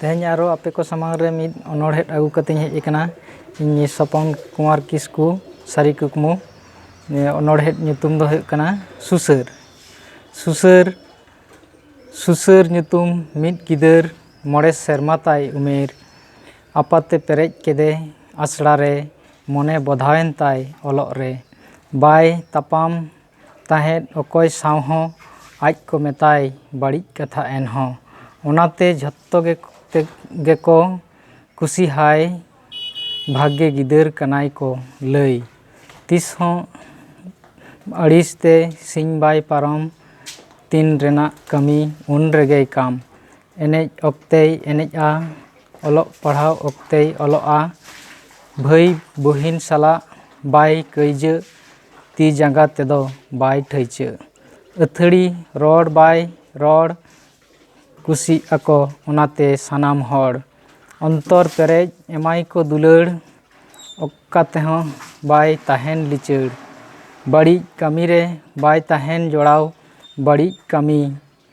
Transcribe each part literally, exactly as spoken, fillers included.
ᱛᱮᱦᱮᱧ ᱟᱨᱚ ᱟᱯᱮ ᱠᱚ ᱥᱟᱢᱟᱝ ᱨᱮ ᱢᱤᱫ ᱚᱱᱚᱬᱦᱮ ᱟᱹᱜᱩ ᱠᱟᱛᱮᱧ ᱦᱮᱡ ᱟᱠᱟᱱᱟ᱾ ᱤᱧ ᱥᱚᱯᱚᱱ ᱠᱩᱢᱟᱨ ᱠᱤᱥᱠᱩ, ᱥᱟᱹᱨᱤ ᱠᱩᱠᱢᱩ᱾ ᱱᱤᱭᱟᱹ ᱚᱱᱚᱬᱦᱮ ᱧᱩᱛᱩᱢ ᱫᱚ ᱦᱩᱭᱩᱜ ᱠᱟᱱᱟ ᱥᱩᱥᱟᱹᱨ᱾ ᱥᱩᱥᱟᱹᱨ, ᱥᱩᱥᱟᱹᱨ ᱧᱩᱛᱩᱢ ᱢᱤᱫ ᱜᱤᱫᱟᱹᱨ, ᱢᱚᱬᱮ ᱥᱮᱨᱢᱟ ᱛᱟᱭ ᱩᱢᱮᱨ᱾ ᱟᱯᱟᱛᱮ ᱯᱮᱨᱮᱡ ᱠᱮᱫᱮ ᱟᱥᱲᱟ ᱨᱮ, ᱢᱚᱱᱮ ᱵᱚᱫᱷᱟᱣᱮᱱ ᱛᱟᱭ ᱚᱞᱚᱜ ᱨᱮ᱾ ᱵᱟᱭ ᱛᱟᱯᱟᱢ ᱛᱟᱦᱮᱸᱫ ᱚᱠᱚᱭ ᱥᱟᱶ ᱦᱚᱸ, ᱟᱡ ᱠᱚ ᱢᱮᱛᱟᱭ ᱵᱟᱹᱲᱤᱡ ᱠᱟᱛᱷᱟ ᱮᱱᱦᱚᱸ᱾ ᱚᱱᱟᱛᱮ ᱡᱷᱚᱛᱚ ᱜᱮ, ᱛᱮ, ᱜᱮᱠᱚ ᱠᱩᱥᱤᱦᱟᱭ, ᱵᱷᱟᱜᱮ ᱜᱤᱫᱟᱹᱨ ᱠᱟᱱᱟᱭ ᱠᱚ ᱞᱟᱹᱭ᱾ ᱛᱤᱥ ᱦᱚᱸ ᱟᱹᱲᱤᱥ ᱛᱮ ᱥᱤᱧ ᱵᱟᱭ ᱯᱟᱨᱚᱢ, ᱛᱤᱱ ᱨᱮᱱᱟᱜ ᱠᱟᱹᱢᱤ ᱩᱱ ᱨᱮᱜᱮᱭ ᱠᱟᱢ᱾ ᱮᱱᱮᱡ ᱚᱠᱛᱮᱭ ᱮᱱᱮᱡᱼᱟ, ᱚᱞᱚᱜ ᱯᱟᱲᱦᱟᱣ ᱚᱠᱛᱮᱭ ᱚᱞᱚᱜᱼᱟ᱾ ᱵᱷᱟᱹᱭ ᱵᱩᱦᱤᱱ ᱥᱟᱞᱟᱜ ᱵᱟᱭ ᱠᱟᱹᱭᱡᱟᱹ, ᱛᱤ ᱡᱟᱸᱜᱟ ᱛᱮᱫᱚ ᱵᱟᱭ ᱴᱷᱟᱹᱭᱪᱟᱹ᱾ ᱟᱹᱛᱷᱟᱹᱲᱤ ᱨᱚᱲ ᱵᱟᱭ ᱨᱚᱲ, ᱠᱩᱥᱤᱜ ᱟᱠᱚ ᱚᱱᱟᱛᱮ ᱥᱟᱱᱟᱢ ᱦᱚᱲ᱾ ᱚᱱᱛᱚᱨ ᱯᱮᱨᱮᱡ ᱮᱢᱟᱭ ᱠᱚ ᱫᱩᱞᱟᱹᱲ, ᱚᱠᱟ ᱛᱮᱦᱚᱸ ᱵᱟᱭ ᱛᱟᱦᱮᱱ ᱞᱤᱪᱟᱹᱲ᱾ ᱵᱟᱹᱲᱤᱡ ᱠᱟᱹᱢᱤ ᱨᱮ ᱵᱟᱭ ᱛᱟᱦᱮᱱ ᱡᱚᱲᱟᱣ, ᱵᱟᱹᱲᱤᱡ ᱠᱟᱹᱢᱤ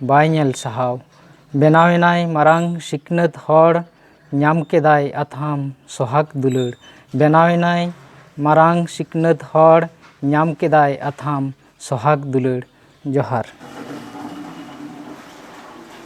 ᱵᱟᱭ ᱧᱮᱞ ᱥᱟᱦᱟᱣ᱾ ᱵᱮᱱᱟᱣᱮᱱᱟᱭ ᱢᱟᱨᱟᱝ ᱥᱤᱠᱷᱱᱟᱹᱛ ᱦᱚᱲ, ᱧᱟᱢ ᱠᱮᱫᱟᱭ ᱟᱛᱷᱟᱢ ᱥᱚᱦᱟᱜᱽ ᱫᱩᱞᱟᱹᱲ᱾ ᱵᱮᱱᱟᱣᱮᱱᱟᱭ ᱢᱟᱨᱟᱝ ᱥᱤᱠᱷᱱᱟᱹᱛ ᱦᱚᱲ, ᱧᱟᱢ ᱠᱮᱫᱟᱭ ᱟᱛᱷᱟᱢ ᱥᱚᱦᱟᱜᱽ ᱫᱩᱞᱟᱹᱲ᱾ ᱡᱚᱦᱟᱨ᱾